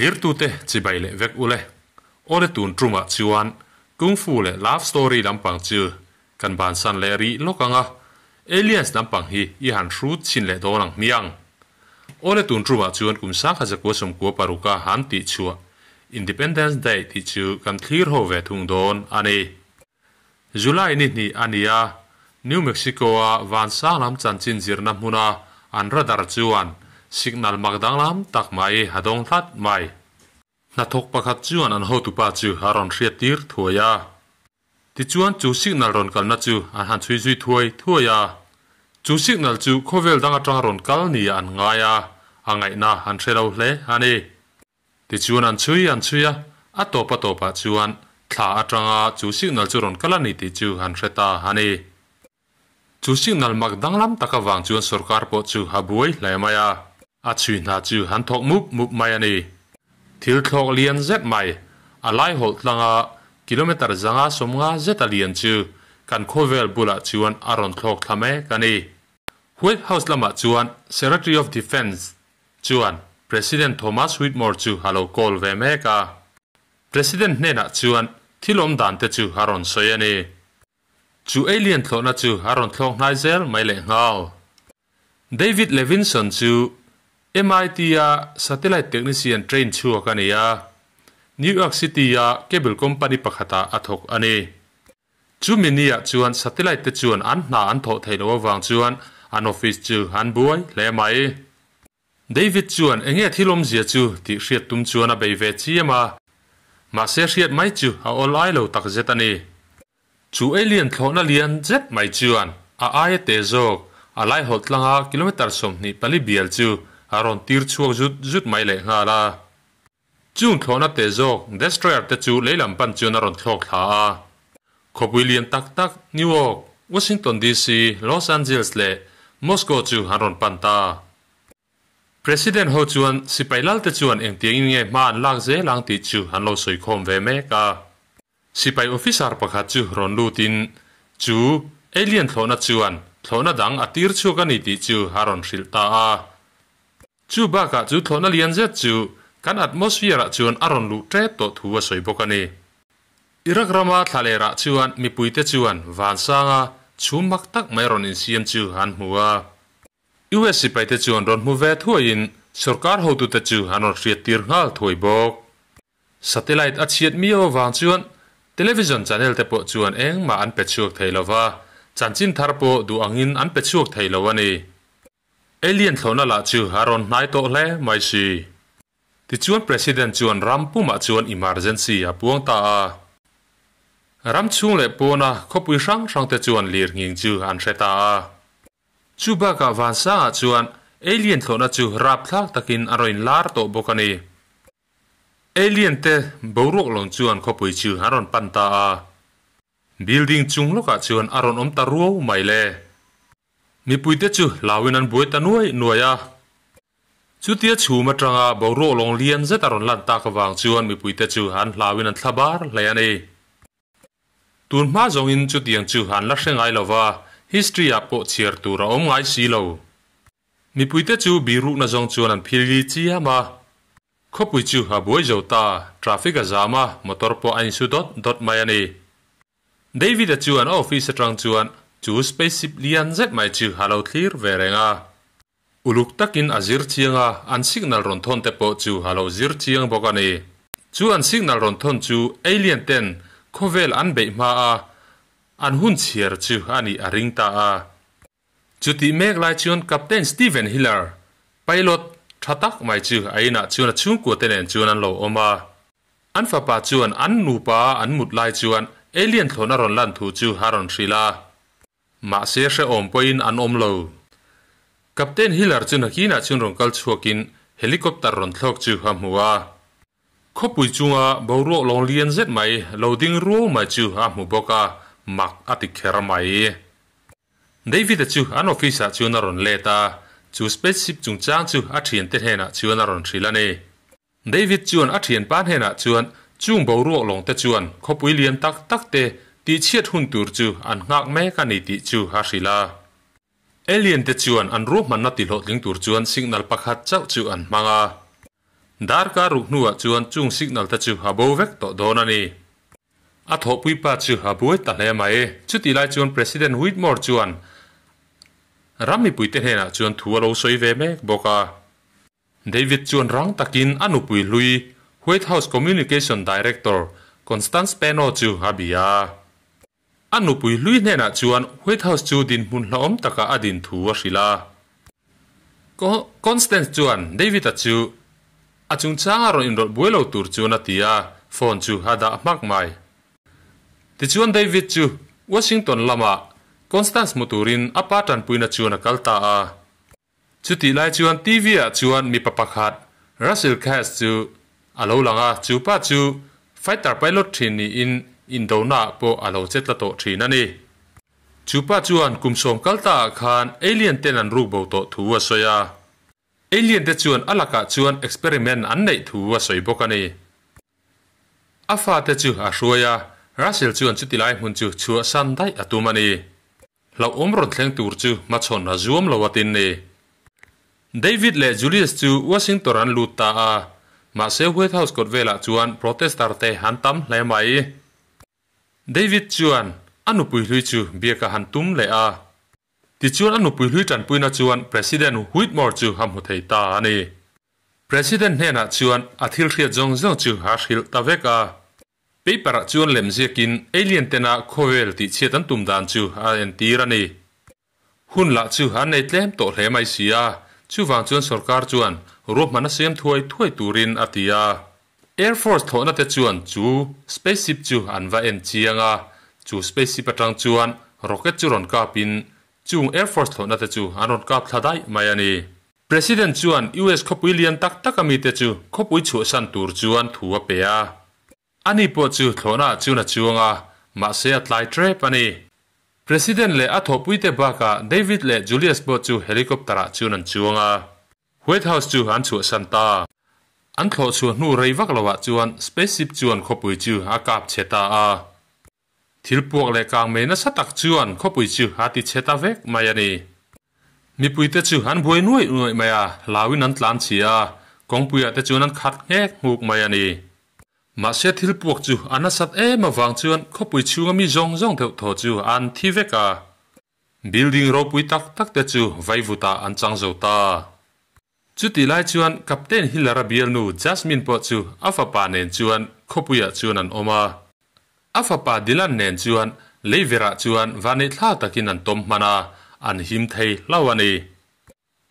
Thlirtute chibai leh vek ule. Awle tun tumah chuan Kung Fu leh Love Story lampang chu kan bansan leh rih lawk ang a, Aliens lampang hi i han hrut chhin leh dawn ang hmiang. Awle tun tumah chuan kum sangkhat zakua sawmkua paruka han tih chhuah Independence Day tih chu kan thlir ho ve thung dawn a ni. July ni hnih a ni a, New Mexico-a vansang lam chanchin zirna hmuna an radar chuan signal mak danglam tak mai a dawng tlat mai. Hnathawk pakhat chuan an hotupa chu a rawn hriat tir thuai a. Tichuan chu signal rawn kalna chu an han chhui zui thuai thuai a. Chu signal chu khawvel dang atanga rawn kal nia an ngai a, a ngaihna an hre lo hle a ni. Tichuan an chhui an chhui a, a tawp a tawpah chuan thla atanga chu signal chu rawn kal a ni tih chu an hre ta a ni. Chu signal mak danglam tak avang chuan sorkar pawh chu a buai hle mai a, a chhui hna chu an thawk mup mup mai a ni. Thil thlawk lian zet mai, a lai hawlh tlanga kilometre zanga sawmnga zeta lian chu kan khawvel bulah chuan a rawn thlawk thla mek a ni. White House lamah chuan Secretary of Defence chuan President Thomas Whitmore chu a lo call ve mek a. President hnenah chuan thil awm dan te chu a rawn sawi a ni. Chu alien thlawhna chu a rawn thlawk hnai zel mai leh nghal. David Levinson chu MIT a satellite technician train chhuak a ni a, New York City a cable company pakhatah a thawk a ni. Chumi niah chuan satellite te chuan an hna an thawh theih loh avang chuan an office chu an buai hle mai. David chuan enge thil awmzia chu tih hriat tum chuan a bei ve chiam a, mahse hriat mai chu a awl ai lo tak zet a ni. Chu alien thlawhna lian zet mai chuan a aia te zawk a lai hawlh tlanga kilometre 24 bial chu a rawn tir chhuak zut zut mai leh nghal a. Chung thlawhna te zawk destroyer te chu leilam pan chuan a rawn thlawk thla a. Khawpui lian tak tak New York, Washington DC, Los Angeles leh Moscow chu an rawn pan ta. President ho chuan sipai lal te chuan engtiangin nge hma an lak zel ang tih chu an lo sawi khawm ve mek a. Sipai officer pakhat chu rawn lutin chu alien thlawhna chuan thlawhna dang a tir chhuak a ni tih chu a rawn hrilh ta a. Chu bakah chu thlawhna lian zet chu kan atmosphere-ah chuan a rawn luh tep tawh thu a sawi bawk a ni. Iraq rama thlalerah chuan mipuite chuan vansanga chhum mak tak mai rawn insiam chu an hmu a. US sipaite chuan rawn hmu ve thuaiin sorkar hotute chu an rawn hriattir nghal thuai bawk. Satellite a chhiat miau avang chuan television channel te pawh chuan engmah an pe chhuak thei lova, chanchin thar pawh duh angin an pe chhuak thei lo a ni. Alien thlawhna lah chu a rawn hnai tawh hle mai si. Tichuan President chuan ram pumah chuan emergency a puang ta a. Ram chhung leh pawna khawpui hrang hrang te chuan lirnghing chu an hre ta a. Chu bakah vansangah chuan alien thlawhna chu rapthlak takin a rawn inlar tawh bawk a ni. Alien te boruak lawng chuan khawpui chu an rawn pan ta a. Building chung lawkah chuan a rawn awm ta ruau mai le. Mipuite chu hlauin an buai ta nuai nuai a. Chutia chhum atanga boruak lawng lian zet a rawn lan tak avang chuan mipuite chu an hlauin an thla bar hle a ni. Tun hma zawngin chutiang chu an la hre ngai lova, history-ah pawh chhiar tur a awm ngai si lo. Mipuite chu bihrukna zawng chuan an phil li chiam a. Khawpui chu a buai zo ta, traffic a zam a, motor pawh a insu dawt dawt mai a ni. David-a chuan a office atang chuan chu spaceship lian zet mai chu a lo thlir ve reng a. Uluk takin a zir chiang a, an signal rawn thawn te pawh chu a lo zir chiang bawk a ni. Chu an signal rawn thawn chu alien ten khawvel an beih hma a, an hun chhiar chu a nih a ring ta a. Chutih mek lai chuan Captain Steven Hiller, pilot tha tak mai chu a inah chuan a chhungkua te nen chuan an lo awm a. An fapa chuan an nupa an mut lai chuan alien thlawn a rawn lan thu chu a rawn hrilh a. Mahse hrehawm pawhin an awm lo. Captain Hiller chu nakinah chuan rawn kal chhuakin helicopter rawn thlawk chu a hmu a. Khawpui chunga boruak lawng lian zet mai lo ding ruau mai chu a hmu bawk a, mak a ti kher mai. David-a chu an office-ah chuan a rawn let a, chu spaceship chungchang chu a thiante hnenah chuan a rawn hrilh a ni. David chuan a thianpa hnenah chuan chung boruak lawng te chuan khawpui lian tak tak te tihchhiat hun tur chu an nghak mek a ni tih chu a hrilh a. Alien te chuan an ruahmanna tihlawhtling tur chuan signal pakhat chauh chu an hmang a. Darkar ruk hnuah chuan chung signal te chu a bo vek tawh dawn a ni. A thawhpui pa chu a buai ta hle mai. Chutih lai chuan President Whitmore chuan ram mipuite hnenah chuan thu a lo sawi ve mek bawk a. David chuan rang takin a nupui hlui White House Communication Director Constance Spano chu a bia a. A nupui hlui hnenah chuan White House chu dinhmun hlauhawm takah a din thu a hrilh a. Constance chuan David-a chu a chungchanga rawn inrawlh buai lo tur chuan a ti a, phone chu a dah hmak mai. Tichuan David chu Washington lamah Constance hmu turin a pa tanpuina chuan a kal ta a. Chutih lai chuan TV ah chuan mipa pakhat Russell Cass chu a lo lang a, chu pa chu fighter pilot thin niin indona ah pawh a lo che tla tawh thin a ni. Chu pa chuan kum sawm kal ta ah khan alien ten an ruk bo tawh thu a sawi a. Alien te chuan a lakah chuan experiment an neih thu a sawi bawk a ni. A fate chu a hruai a, Russell chuan chuti lai hmun chu chhuahsan daih a tum a ni. Hlauhawm rawn thleng tur chu hmachhawn a zuam lo a tin ni. David leh Julius chu Washington an lut ta a, mahse White House kawt velah chuan protester te an tam hle mai. David chuan a nupui hlui chu biak a han tum leh a. Tichuan a nupui hlui tanpuina chuan President Whitmore chu a hmu thei ta a ni. President hnenah chuan a thil hriat zawng zawng chu a hrilh ta vek a. Paper ah chuan lem ziakin alien tena khawvel tih chhiat an tum dan chu a entir a ni. Hun lah chu an nei tlem tawh hle mai si a, chuvang chuan sorkar chuan ruahman a siam thuai thuai turin a ti a. Air Force thlawhna te chuan chu spaceship chu an va en chiang a, chu spaceship atang chuan rocket chu rawn kapin chung Air Force thlawhna te chu an rawn kap thla daih mai a ni. President chuan US khawpui lian tak tak a mite chu khawpui chhuahsan tur chuan thu a pe a. Ani pawh chu thlawhnaah chuan a chuang a, mahse a tlai trep a ni. President leh a thawhpuite bakah David leh Julius pawh chu helicopter-ah chuan an chuang a. White House chu an chhuahsan ta. An thlawh chhuah hnu rei vak loah chuan spaceship chuan khawpui chu a kap chhe ta a. Thil puak leh kang mei nasa tak chuan khawpui chu a ti chhe ta vek mai a ni. Mipuite chu an buai nuaih nuaih mai a, hlauin an tlan chhia a, kawngpuiah te chuan an khat nghek nghuk mai a ni. Mahse thil puak chu a nasat em avang chuan khawpui chhunga mi zawng zawng deuh thaw chu an thi vek a. Building ropui tak tak te chu vaivutah an chang zo ta. Chutih lai chuan Captain Hiller-a bialnu Jasmine pawh chu a fapa nen chuan khawpuiah chuan an awm a. A fapa Dylan nen chuan leiverah chuan vaneihthlak takin an tawm hman a, an him thei hlauh a ni.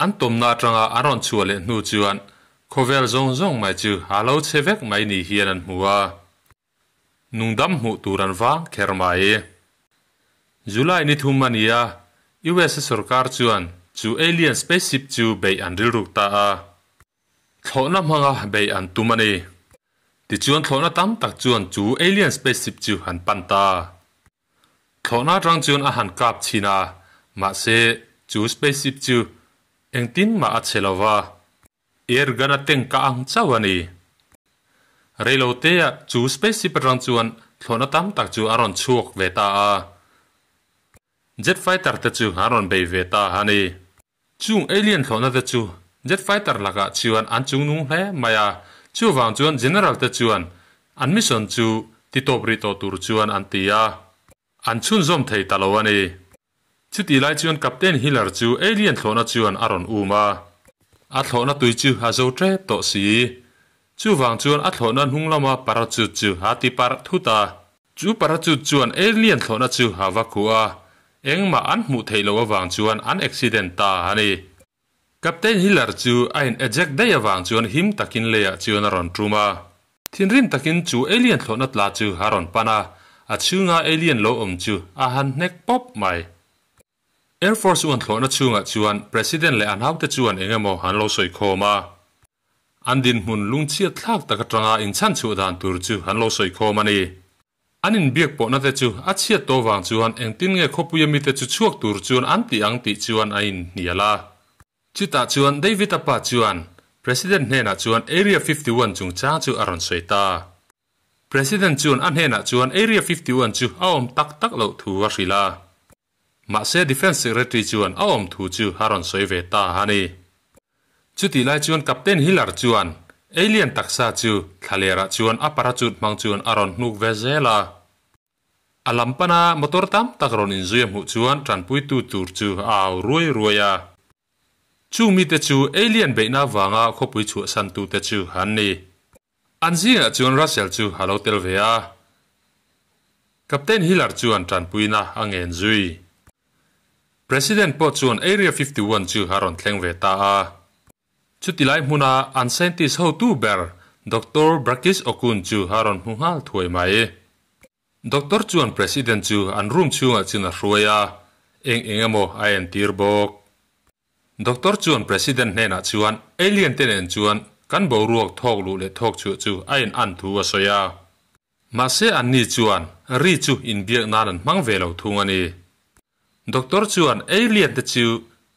An tawmna atanga an rawn chhuah leh hnu chuan khawvel zawng zawng mai chu a lo che vek mai ni hian an hmu a. Nungdam hmuh tur an vang kher mai. July ni thum a ni a, USA sorkar chuan chu alien spaceship chu beih an rilruk ta a. Thlawhna hmanga beih an tum a ni. Tichuan thlawhna tam tak chuan chu alien spaceship chu an pan ta. Thlawhna atang chuan a han kap chhin a, mahse chu spaceship chu engtin mah a che lova. Air gun a tank ka ang chauh a ni. Reilotea chu spaceship atang chuan thlawhna tam tak chu a rawn chhuak ve ta a. Jet fighter te chu an rawn bei ve ta a ni. Chung alien thlawhna te chu jet fighter lakah chuan an chungnung hle mai a, chuvang chuan general te chuan an mission chu ti tawp rih tawh tur chuan an ti a. An chhunzawm thei ta lo a ni. Chutih lai chuan Captain Hiller chu alien thlawhna chuan a rawn um a. A thlawhna tui chu a zo tep tawh si. Chuvang chuan a thlawhna hnung lama parachute chu a ti parh thut a. Chu parachute chuan alien thlawhna chu a va khuh a. Engmah an hmuh theih loh avang chuan an accident ta a ni. Captain Hiller chu a in eject daih avang chuan him takin leiah chuan a rawn tum a. Thinrim takin chu alien thlawhna tla chu a rawn pan a, a chhunga alien lo awm chu a han hnek pawp mai. Air Force One thlawhna chhungah chuan President leh a naute chuan eng emaw an lo sawi khawm a. An dinhmun lungchhiat thlak tak atanga inchhanchhuah dan tur chu an lo sawi khawm a ni. An inbiak pawhna te chu a chhiat tawh vang chuan engtin nge khawpuia mite chu chhuak tur chuan an tih ang tih chuan a inhnial a. Chutah chuan David-a pa chuan President hnenah chuan Area 51 chungchang chu a rawn sawi ta. President chuan a hnenah chuan Area 51 chu a awm tak tak loh thu a hrilh a. Mahse Defence Secretary chuan a awm thu chu a rawn sawi ve ta a ni. Chutih lai chuan Captain Hiller chuan Alien taksa chu thlalerah chuan a parachute hmang chuan a rawn hnuk ve zel a. A lam pana motor tam tak rawn inzui a hmuh chuan tanpuitu tur chu a au ruai ruai a. Chung mite chu alien beihna avanga khawpui chhuahsantute chu an ni. An zingah chuan Russell chu a lo tel ve a. Captain Hiller chuan tanpuina a ngen zui. President pawh chuan Area 51 chu a rawn thleng ve ta a. Chutilai hmuna an scientist hotu ber Doctor Brakis Okun chu a rawn hmu nghal thuai mai. Doctor chuan President chu an room chhungah chuan a hruai a, eng eng emaw a entir bawk. Doctor chuan President hnenah chuan alien te nen chuan kan boruak thawk luh leh thawk chhuah chu a in an thu a sawi a. Mahse anni chuan ri chu inbiak nan an hmang ve lo thung a ni. Doctor chuan alien te chu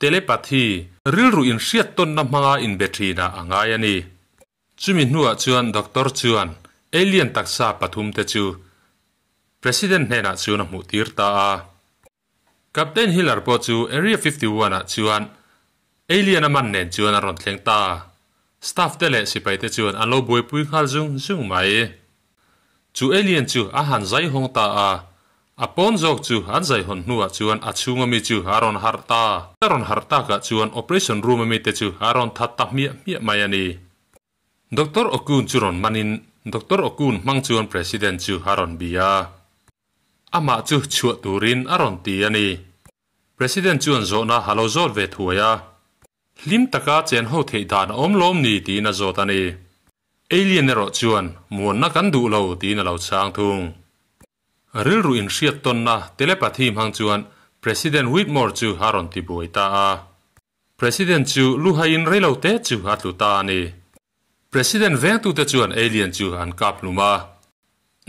telepathy, rilru inhriat tawnna hmanga inbe thinah a ngai a ni. Chumi hnuah chuan Doctor chuan alien taksa pathum te chu President hnenah chuan a hmuh tir ta a. Captain Hiller pawh chu Area 51 ah chuan alien a man nen chuan a rawn thleng ta. Staff te leh sipai te chuan an lo buaipui nghal zung zung mai. Chu alien chu a han zai hawng ta a, a pawn zawk chu an zai hawn hnuah chuan a chhung ami chu a rawn harh ta. A rawn harh takah chuan operation room ami te chu a rawn that ta hmiah hmiah mai a ni. Doctor Okun chu rawn manin Doctor Okun hmang chuan President chu a rawn bia a. Amah chu chhuah turin a rawn ti a ni. President chuan zawhna a lo zawt ve thuai a. Hlim taka chen ho theih dan a awm lawm ni tiin a zawt a ni. Alien erawh chuan muanna kan duh lo tiin a lo chhang thung. Rilru inhriat tawnna telepathy hmang chuan President Whitmore chu a rawn ti buai ta a. President chu luhaiin reilote chu a tlu ta a ni. President vengtute chuan alien chu an kap hlum a.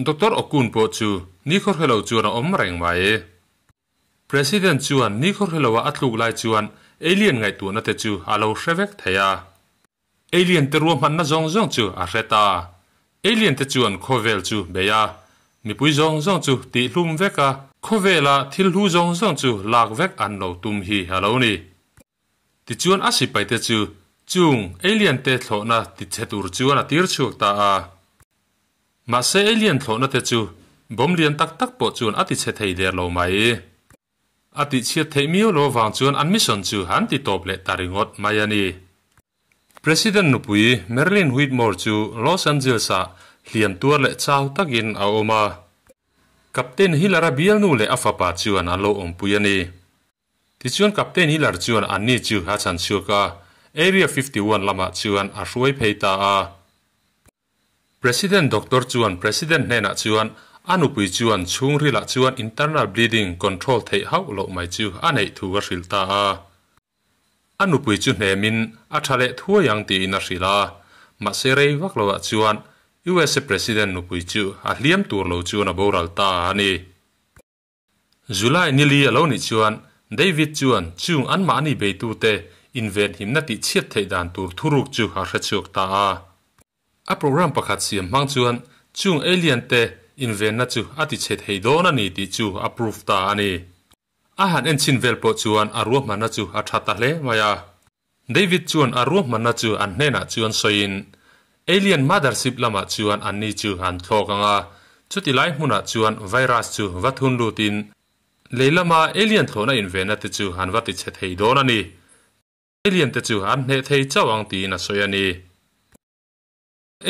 Doctor Okun pawh chu nikhaw hrelo chuan a awm reng mai. President chuan nikhaw hreloa a tluk lai chuan alien ngaihtuahna te chu a lo hre vek thei a. Alien te ruahmanna zawng zawng chu a hre ta. Alien te chuan khawvel chu bei a, mipui zawng zawng chu tihhlum vek a, khawvela thil hlu zawng zawng chu lak vek an lo tum hi a lo ni. Tichuan a sipai te chu chung alien te thlawhna tichhe tur chuan a tir chhuak ta a. Mahse alien thlawhna te chu bomb lian tak tak pawh chuan a tichhe thei der lo mai. A tihchhiat theih miau lo avang chuan an mission chu an ti tawp leh ta ringawt mai a ni. President nupui Marilyn Whitmore chu Los Angeles-ah hliam tuar leh chau takin a awm a. Captain Hiller-a bialnu leh a fapa chuan an lo awmpui a ni. Tichuan Captain Hiller chuan anni chu a chhan chhuak a, Area 51 lamah chuan a hruai phei ta a. President Doctor chuan President hnenah chuan a nupui chuan chhungrilah chuan internal bleeding control theih hauh loh mai chu a neih thu a hrilh ta a. A nupui chu hnemin a tha leh thuai ang tiin a hrilh a, mahse rei vak loah chuan usa President nupui chu a hliam tur lo chuan a boral ta a ni. July nili a lo nih chuan David chuan chung anmahni beitute invenhimna tihchhiat theih dan tur thuruk chu a hrechhuak ta a. A program pakhat siam hmang chuan chung alien te invenna chu a tichhe thei dawn a ni tih chu a proof ta a ni. A han enchhin vel pawh chuan a ruahmanna chu a tha ta hle mai a. David chuan a ruahmanna chu an hnenah chuan sawiin alien mothership lamah chuan anni chu an thlawk ang a, chuti lai hmunah chuan virus chu va thun lutin lei lama alien thlawhna invenna te chu an va tichhe thei dawn a ni. Alien te chu an hneh thei chauh ang tiin a sawi a ni.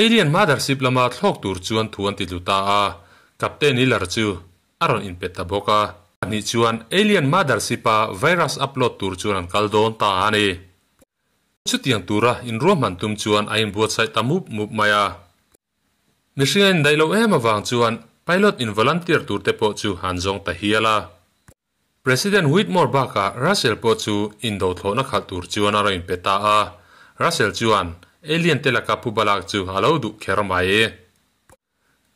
Alien mothership lama thlawk tur chuan thu an ti tlu ta a, Captain Hiller chu a rawn inpe ta bawk a. Pahnih chuan Alien mothership a virus upload tur chuan an kal dawn ta a ni. Chutiang tura inruahman tum chuan a inbuatsaih ta mup mup mai a. Mihring a indaih loh em avang chuan pilot in volunteer tur te pawh chu an zawng ta hial a. President Whitmore bakah Russell pawh chu indo thlawhna khalh tur chuan a rawn inpe ta a. Russell chuan alien te laka pu balak chu a lo duh kher mai.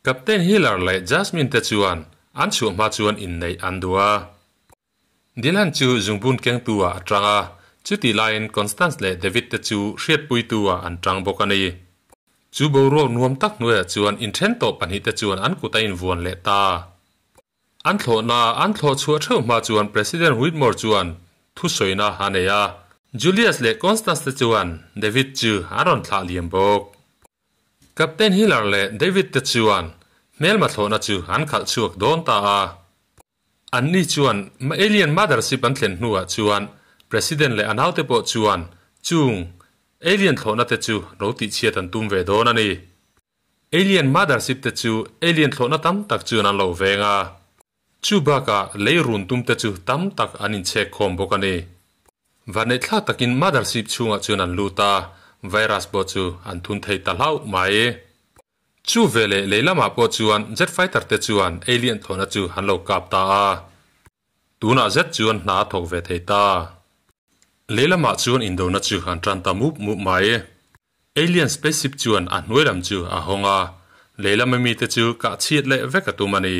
Captain Hiller leh Jasmine te chuan an chhuah hma chuan inneih an duh a. Dylan chu zungbun kengtu ah a tang a, chutih laiin Constance leh David te chu hriatpuitu ah an tang bawk a ni. Chu boruak nuam tak hnuaiah chuan inthen tawh pahnihte chuan an kut a invuan leh ta. An thlawhna an thlawh chhuah theuh hma chuan President Whitmore chuan thusawina a nei a. Julius leh Constance te chuan David chu an rawn thlah liam bawk. Captain Hiller leh David te chuan hmelma thlawhna chu an khalh chhuak dawn ta a. Anni chuan Alien Mothership an thlen hnuah chuan President leh a naute pawh chuan chung Alien thlawhna te chu lo tihchhiat an tum ve dawn a ni. Alien Mothership te chu Alien thlawhna tam tak chuan an lo veng a. Chu bakah lei run tum te chu tam tak an inchhek khawm bawk a ni. Vanneih takin Mothership chhungah chuan an lut a, virus pawh chu an thun thei ta hlauh mai. Chu veleh lei lamah pawh chuan jet fighter te chuan alien thlawhna chu an lo kap ta a. Tunah zet chuan hna a thawk ve thei ta. Lei lamah chuan indona chu an tan ta mup mup mai. Alien spaceship chuan a hnuai lam chu a hawng a, lei lama mite chu kah chhiat leh vek a tum a ni.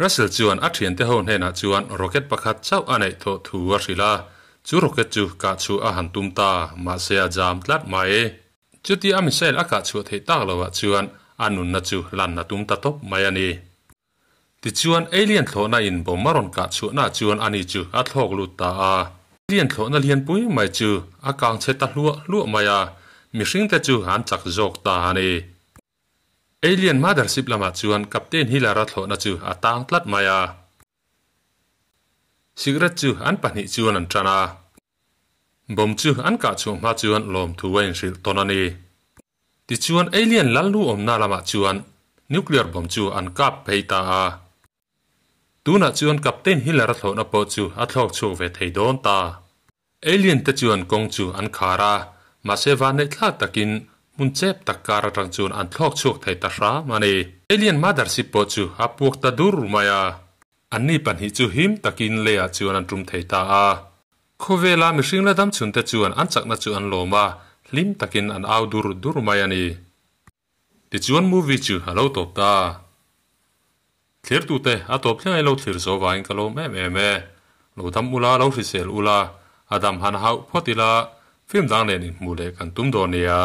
Russell chuan a thiante ho hnenah chuan rocket pakhat chauh a neih tawh thu a hrilh a, chu rocket chu kah chhuah a han tum ta, mahse a jam tlat mai. Chutia a missile a kah chhuah theih tak loah chuan a nunna chu lan a tum ta tawp mai a ni. Tichuan alien thlawhna in bomb a rawn kah chhuahna chuan ani chu a thlawk lut ta a. Alien thlawhna lianpui mai chu a kang chhe ta hluah hluah mai a, mihringte chu an chak zawk ta a ni. Alien mothership lamah chuan Captain Hiller-a thlawhna chu a tang tlat mai a. Cigarette chu an pahnih chuan an tan a. Bomb chu an kah chhuah hma chuan lawmthu a inhrilh tawn a ni. Tichuan alien lalnu awmna lamah chuan nuclear bomb chu an kap phei ta a. Tunah chuan Captain Hiller-a thlawhna pawh chu a thlawk chhuak ve thei dawn ta. Alien te chuan kawng chu an khar a, mahse vanneih thlak takin hmun chep tak kar atang chuan an thlawk chhuak thei ta hram a ni. Alien mothership pawh chu a puak ta dur mai a. Anni pahnih chu him takin leiah chuan an tum thei ta a. Khawvela mihring la dam chhun te chuan an chakna chu an lawm a, hlim takin an au dur dur mai a ni. Tichuan movie chu a lo tawp ta. Thlirtute a tawp thleng ai lo thlir zo vangin ka lawm em em e. Lo dam ula, lo hrisel ula, a dam han hauh phawt ila, film dang nen inhmuh leh kan tum dawn nia.